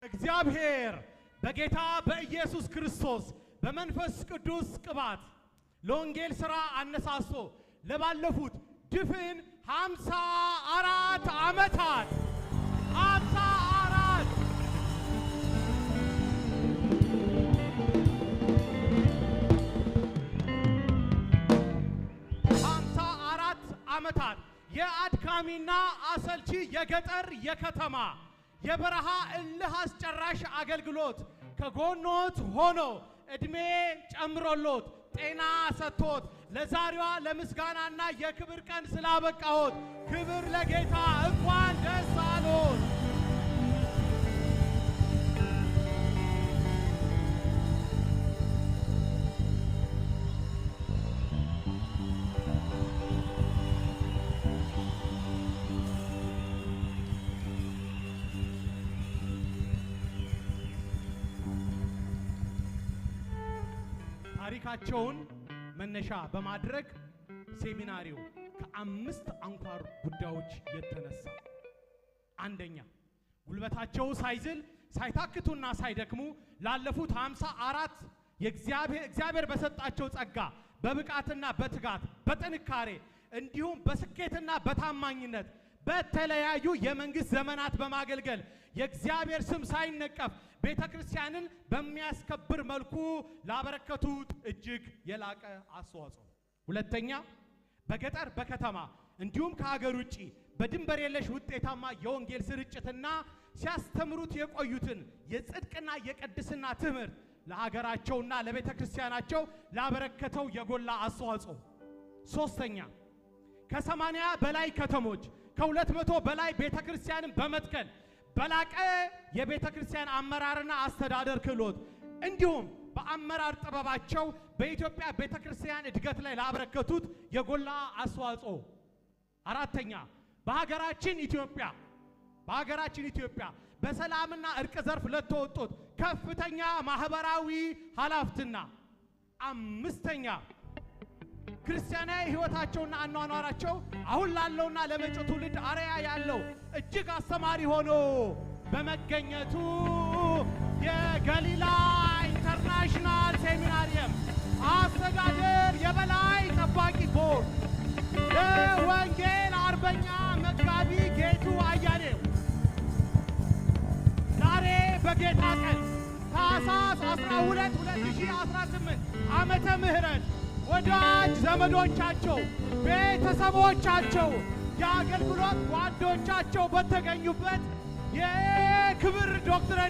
እግዚአብሔር በጌታ በኢየሱስ ክርስቶስ በመንፈስ ቅዱስ ቅባት ለወንጌል ሥራ አነሳስቶ ለባለፉት ድፍን 54 ዓመታት 54 ዓመታት የአድካሚና አሰልቺ የገጠር የከተማ የበረሃ እልህ አስጨራሽ አገልግሎት ከጎኖት ሆኖ እድሜ ጨምሮሎት ጤና ሰጥቶት ለዛሬዋ ለምስጋናና የክብር ቀን ስላበቃዎት ክብር ለጌታ፣ እንኳን ደስ አሎት። ታሪካቸውን መነሻ በማድረግ ሴሚናሪው ከአምስት አንኳር ጉዳዮች የተነሳ፣ አንደኛ፣ ጉልበታቸው ሳይዝል ሳይታክቱና ሳይደክሙ ላለፉት 54 የእግዚአብሔር በሰጣቸው ጸጋ በብቃትና በትጋት በጥንካሬ እንዲሁም በስኬትና በታማኝነት በተለያዩ የመንግስት ዘመናት በማገልገል የእግዚአብሔር ስም ሳይነቀፍ ቤተ ክርስቲያንን በሚያስከብር መልኩ ላበረከቱት እጅግ የላቀ አስተዋጽኦ። ሁለተኛ፣ በገጠር በከተማ እንዲሁም ከሀገር ውጭ በድንበር የለሽ ውጤታማ የወንጌል ስርጭትና ሲያስተምሩት የቆዩትን የጽድቅና የቅድስና ትምህርት ለሀገራቸውና ለቤተ ክርስቲያናቸው ላበረከተው የጎላ አስተዋጽኦ። ሶስተኛ፣ ከ80 በላይ ከተሞች ከ200 በላይ ቤተ ክርስቲያንን በመትከል በላቀ የቤተ ክርስቲያን አመራርና አስተዳደር ክህሎት እንዲሁም በአመራር ጥበባቸው በኢትዮጵያ ቤተ ክርስቲያን እድገት ላይ ላበረከቱት የጎላ አስተዋጽኦ። አራተኛ፣ በሀገራችን ኢትዮጵያ በሰላምና እርቅ ዘርፍ ለተወጡት ከፍተኛ ማህበራዊ ኃላፊትና። አምስተኛ፣ ክርስቲያናዊ ሕይወታቸውና አኗኗራቸው አሁን ላለውና ለመጪው ትውልድ አርአያ ያለው እጅግ አስተማሪ ሆኖ በመገኘቱ የገሊላ ኢንተርናሽናል ሴሚናሪየም አስተዳደር የበላይ ጠባቂ ቦርድ ለወንጌል አርበኛ መጋቢ ጌቱ አያሌው ዛሬ በጌታ ቀን ታኅሳስ 12 2018 ዓመተ ምህረት ወዳጅ ዘመዶቻቸው፣ ቤተሰቦቻቸው፣ የአገልግሎት ጓዶቻቸው በተገኙበት የክብር ዶክትሬት